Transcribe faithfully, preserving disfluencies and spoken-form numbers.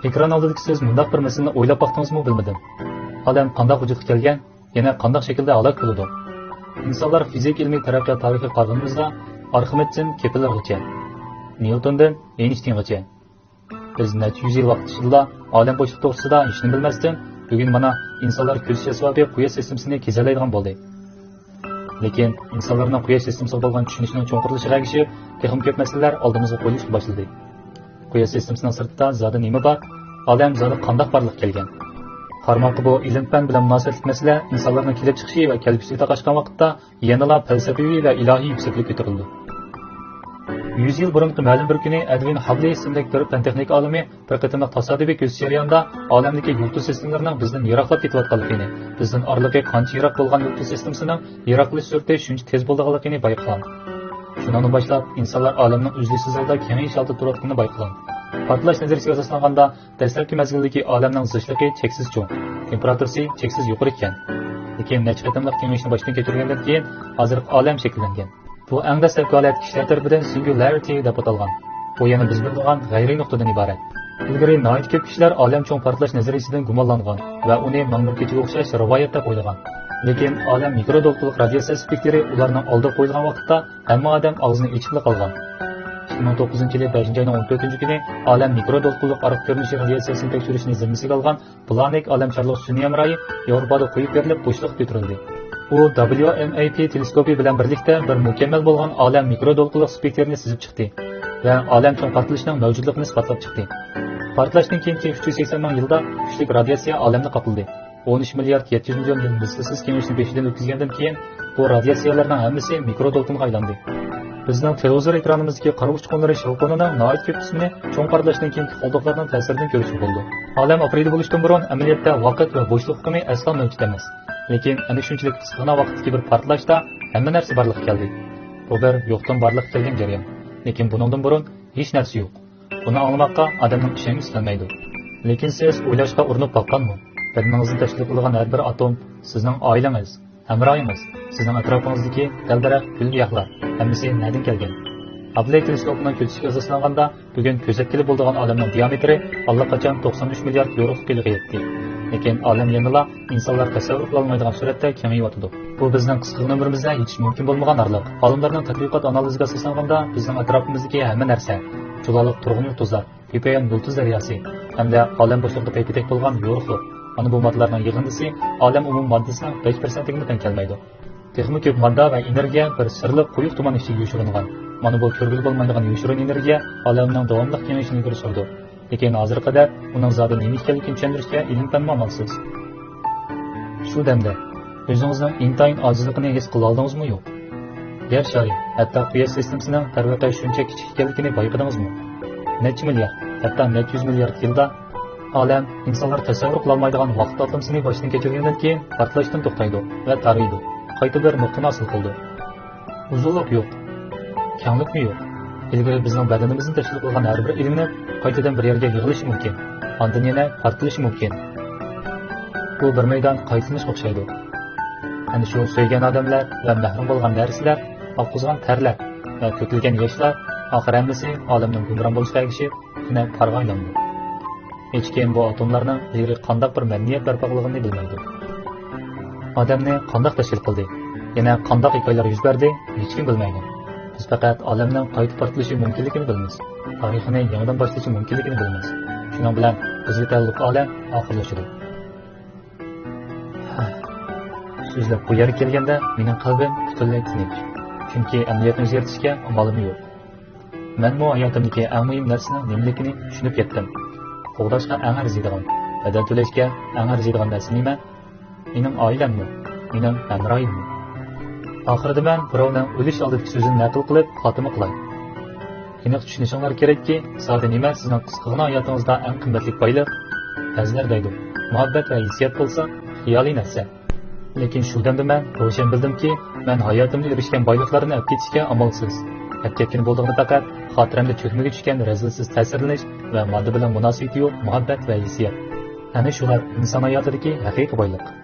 ئېكران ئالدىدىكى سىز مۇنداق بىر مەسىلىنى ئويلاپ باقتىڭىزمۇ بىلمىدىم. ئادەم قانداق ۋۇجۇدقا كەلگەن؟ يەنە قانداق شەكىلدە ھالاك بولىدۇ؟ ئىنسانلار فىزىكا ئىلمىي تەرەققىيات تارىخىغا قارىغىنىمىزدا، ئارخىمېدتىن كېپىللېرغىچە، نيۇتوندىن ئېينشتىينغىچە، بىز نەچچە يۈز يىل ۋاقىت ئىچىدىلا ئالەم بوشلۇقى توغرىسىدا ھېچنېمە بىلمەستىن، بۈگۈن مانا ئىنسانلار كۆزىتىش ئەسۋابى قۇياش سىستېمىسىنى كېزەلەيدىغان بولدى. لېكىن ئىنسانلارنىڭ قۇياش سىستېمىسىغا بولغان چۈشىنىشىنىڭ چوڭقۇرلىشىشىغا ئەگىشىپ، تېخىمۇ كۆپ مەسىلىلەر ئالدىمىزغا قويۇلۇشقا باشلىدى. قۇياش سىستېمىسىنىڭ سىرتىدا زادى نېمە بار؟ ئالەم زادى قانداق بارلىققا كەلگەن؟ قارىماققا بۇ ئىلىم-پەن بىلەن مۇناسىۋەتلىك مەسىلە ئىنسانلارنىڭ كېلىپ چىقىشى ۋە كەلگۈسىگە تاقاشقان ۋاقىتتا يەنىلا پەلسەپىۋى ۋە ئىلاھىي يۈكسەكلىككە كۆتۈرۈلىدۇ. يۈز يىل بۇرۇنقى مەلۇم بىر كۈنى ئەدۋىن ھابلى ئىسىملىك بىر پەن-تېخنىكا ئالىمى بىر قېتىملىق تاسادىپىي كۆزىتىش جەريانىدا ئالەمدىكى يۇلتۇز سىستېمىلىرىنىڭ بىزدىن يىراقلاپ كېتىۋاتقانلىقىنى، بىزدىن ئارىلىقى قانچە يىراق بولغان يۇلتۇز سىستېمىسىنىڭ يىراقلىشىش سۈرئىتى شۇنچە تېز بولىدىغانلىقىنى بايقىغان. شۇنىڭدىن باشلاپ ئىنسانلار ئالەمنىڭ ئۈزلۈكسىز ھالدا كېڭىيىش ھالىتىدە تۇرۇۋاتقىنىنى بايقىغان. پارتلاش نەزەرىيىسىگە ئاساسلانغاندا، دەسلەپكى مەزگىلدىكى ئالەمنىڭ زىچلىقى چەكسىز چوڭ، تېمپېراتۇرىسى چەكسىز يۇقىرى ئىكەن. لېكىن نەچچە قېتىملىق كېڭىيىشنى باشتىن كەچۈرگەندىن كېيىن، ھازىرقى ئالەم شەكىللەنگەن. بۇ ئەڭ دەسلەپكى ھالەت كىشىلەر تەرىپىدىن سىنگۇلارىتى دەپ ئاتالغان. بۇ يەنە بىز بىلىدىغان غەيرىي نۇقتىدىن ئىبارەت. ئىلگىرى ناھايىتى كۆپ كىشىلەر ئالەم چوڭ پارتلاش نەزەرىيىسىدىن گۇمانلانغان ۋە ئۇنى ماڭمۇرتكىچىگە ئوخشاش رىۋايەت دەپ ئويلىغان. لېكىن ئالەم مىكرو دولقۇنلۇق رادىياتسىيە سپېكتىرى ئۇلارنىڭ ئالدىغا قويۇلغان ۋاقىتتا ھەممە ئادەم ئاغزىنى ئېچىپلا قالغان. ئىككى مىڭ توققۇزىنچى يىلى بەشىنچى ئاينىڭ ئون تۆتىنچى كۈنى ئالەم مىكرو دولقۇنلۇق ئارقا كۆرۈنۈشى رادىياتسىيەسىنى تەكشۈرۈشنى زىممىسىگە ئالغان پلانك ئالەمشارلىق سۈنئىي ھەمراھى ياۋروپادا قويۇپ بېرىلىپ، بوشلۇققا كۆتۈرۈلدى. ئۇ دابليۇ ئېم ئەي پى تېلېسكوپى بىلەن بىرلىكتە بىر مۇكەممەل بولغان ئالەم مىكرو دولقۇنلۇق سپېكتىرىنى سىزىپ چىقتى ۋە ئالەم چوڭ پارتلىشىنىڭ مەۋجۇتلۇقىنى ئىسپاتلاپ چىقتى. پارتلاشتىن كېيىنكى ئۈچ يۈز سەكسەن مىڭ يىلدا كۈچلۈك رادىياتسىيە ئالەمنى قاپلىدى. ئون ئۈچ مىليارد يەتتە يۈز مىليون يىل مىسلىسىز كېڭىيىشنى بېشىدىن ئۆتكۈزگەندىن كېيىن، بۇ رادىياتسىيەلەرنىڭ ھەممىسى مىكرو دولقۇنغا ئايلاندى. بىزنىڭ تېلېۋىزور ئېكرانىمىزدىكى قارا ئۇچقۇنلىرى شاۋقۇنىنىڭ ناھايىتى كۆپ قىسمىنى چوڭ پارتلاشتىن كېيىنكى قالدۇقلارنىڭ تەسىرىدىن كۆرۈشكە بولىدۇ. ئالەم ئاپىرىدە بولۇشتىن بۇرۇن ئەمەلىيەتتە ۋاقىت ۋە بوشلۇق ئۇقۇمى ئەسلا مەۋجۇت ئەمەس. لېكىن ئەنە شۇنچىلىك قىسقىغىنا ۋاقىتتىكى بىر پارتلاشتا ھەممە نەرسە بارلىققا كەلدى. بۇ بىر يوقتىن بارلىققا كەلگەن جەريان. لېكىن بۇنىڭدىن بۇرۇن ھېچ نەرسە يوق. بۇنى ئاڭلىماققا ئادەمنىڭ ئىشەنگۈسى كەلمەيدۇ. لېكىن سىز ئويلاشقا ئۇرۇنۇپ باققانمۇ؟ بەدىنىڭىزنى تەشكىل قىلىدىغان ھەر بىر ئاتوم سىزنىڭ ئائىلىڭىز، ھەمراھىڭىز، سىزنىڭ ئەتراپىڭىزدىكى دەل-دەرەخ، گۈل-گىياھلار، ھەممىسى نەدىن كەلگەن؟ ھابلې تېلېسكوپىنىڭ كۆزىتىشىگە ئاساسلانغاندا، بۈگۈن كۆزەتكىلى بولىدىغان ئالەمنىڭ دىيامېتىرى ئاللىقاچان توقسان ئۈچ مىليارد يورۇقلۇق يىلىغا يەتتى. لېكىن ئالەم يەنىلا ئىنسانلار تەسەۋۋۇر قىلالمايدىغان سۈرئەتتە كېڭىيىۋاتىدۇ. بۇ بىزنىڭ قىسقىغىنە ئۆمرىمىزدە يېتىش مۇمكىن بولمىغان ئارىلىق. ئالىملارنىڭ تەتقىقات ئانالىزىگە ئاساسلانغاندا، بىزنىڭ ئەتراپىمىزدىكى ھەممە نەرسە، جۇلالىق تۇرغۇن يۇلتۇزلار، كۆپەيگەن يۇلتۇز دەرياسى ھەمدە ئالەم بوشلۇقىدا پەيپىتەك بولغان يورۇقلۇق، مانا بۇ ماددىلارنىڭ يىغىندىسى ئالەم ئومۇمىي ماددىسىنىڭ بەش پىرسەنتىگىمۇ تەڭ كەلمەيدۇ. تېخىمۇ كۆپ ماددا ۋە ئېنېرگىيە بىر سىرلىق قويۇق تۇمان ئىچىگە يوشۇرۇنغان. مانا بۇ كۆرگىلى بولمايدىغان يوشۇرۇن ئېنېرگىيە ئالەمنىڭ داۋاملىق كېڭىيىشىنى ئىلگىرى سۈرىدۇ. لېكىن ھازىرغا قەدەر ئۇنىڭ زادى نېمە ئىكەنلىكىنى چۈشەندۈرۈشكە ئىلىم-پەنمۇ ئامالسىز. شۇ دەمدە ئۆزىڭىزنىڭ ئىنتايىن ئاجىزلىقىنى ھېس قىلالدىڭىزمۇ يوق؟ يەر شارى، ھەتتا قۇياش سىستېمىسىنىڭ دەرۋەقە شۇنچە كىچىك ئىكەنلىكىنى بايقىدىڭىزمۇ؟ نەچچە مىليارد، ھەتتا نەچچە يۈز مىليارد يىلدا ئالەم ئىنسانلار تەسەۋۋۇر قىلالمايدىغان ۋاقىت ئاتلىمىسىنى باشتىن كەچۈرگەندىن كېيىن پارتلاشتىن توختايدۇ ۋە تارىيدۇ، قايتا بىر نۇقتىنى ھاسىل قىلىدۇ. ئۇزۇنلۇق يوق، كەڭلىكمۇ يوق. ئىلگىرى بىزنىڭ بەدىنىمىزنى تەشكىل قىلغان ھەر بىر ئېلېمېنت قايتىدىن بىر يەرگە يىغىلىشى مۇمكىن، ئاندىن يەنە پارتلىشى مۇمكىن. بۇ بىر مەيدان قايتىلىنىشقا ئوخشايدۇ. ئەنە شۇ سۆيگەن ئادەملەر ۋە مەھرۇم بولغان نەرسىلەر، ئاققۇزغان تەرلەر ۋە تۆكۈلگەن ياشلار ئاخىر ھەممىسى ئالەمنىڭ ھۆكۈمران بولۇشىغا ئەگىشىپ، يەنە پارغا ئايلانىدۇ. ھېچكىم بۇ ئاتوملارنىڭ ئىلگىرى قانداق بىر مەدەنىيەت بەرپا قىلغىنىنى بىلمەيدۇ. ئادەمنى قانداق تەشكىل قىلدى؟ يەنە قانداق ھېكايىلەر يۈز بەردى؟ ھېچكىم بىلمەيدۇ. بىز پەقەت ئالەمنىڭ قايتا پارتلىشى مۇمكىنلىكىنى بىلىمىز. تارىخىنى يېڭىدىن باشلىشى مۇمكىنلىكىنى بىلىمىز. شۇنىڭ بىلەن بىزگە تەئەللۇق ئالەم ئاخىرلىشىدۇ. سۆزلەپ بۇ يەرگە كەلگەندە مېنىڭ قەلبىم پۈتۈنلەي تىنچ. چۈنكى ئەمەلىيەتنى ئۆزگەرتىشكە ئامالىم يوق. مەنمۇ ھاياتىمدىكى ئەڭ مۇھىم نەرسىنىڭ نېمىلىكىنى چۈشىنىپ يەتتىم. قوغداشقا ئەڭ ئەرزىيدىغان، بەدەل تۆلەشكە ئەڭ ئەرزىيدىغان نەرسە نېمە؟ مېنىڭ ئائىلەممۇ، مېنىڭ ھەمراھىممۇ؟ ئاخىرىدا مەن بىراۋنىڭ ئۆلۈش ئالدىدىكى سۆزىنى نەقىل قىلىپ خاتىمە قىلاي. ئېنىق چۈشىنىشىڭلار كېرەككى، زادى نېمە سىزنىڭ قىسقىغىنا ھاياتىڭىزدا ئەڭ قىممەتلىك بايلىق؟ بەزىلەر دەيدۇ، مۇھەببەت ۋە ھېسسىيات بولسا خىيالىي نەرسە. لېكىن شۇ دەمدە مەن روشەن بىلدىمكى، مەن ھاياتىمدا ئېرىشكەن بايلىقلارنى ئەپ كېتىشكە ئامالسىز. ئەپ كەتكىلى بولىدىغىنى پەقەت خاتىرەمدە چۆكمىگە چۈشكەن رەزىلسىز تەسىرلىنىش ۋە ماددا بىلەن مۇناسىۋىتى يوق مۇھەببەت ۋە ھېسسىيات. ئەنە شۇلار ئىنسان ھاياتىدىكى ھەقىقىي بايلىق.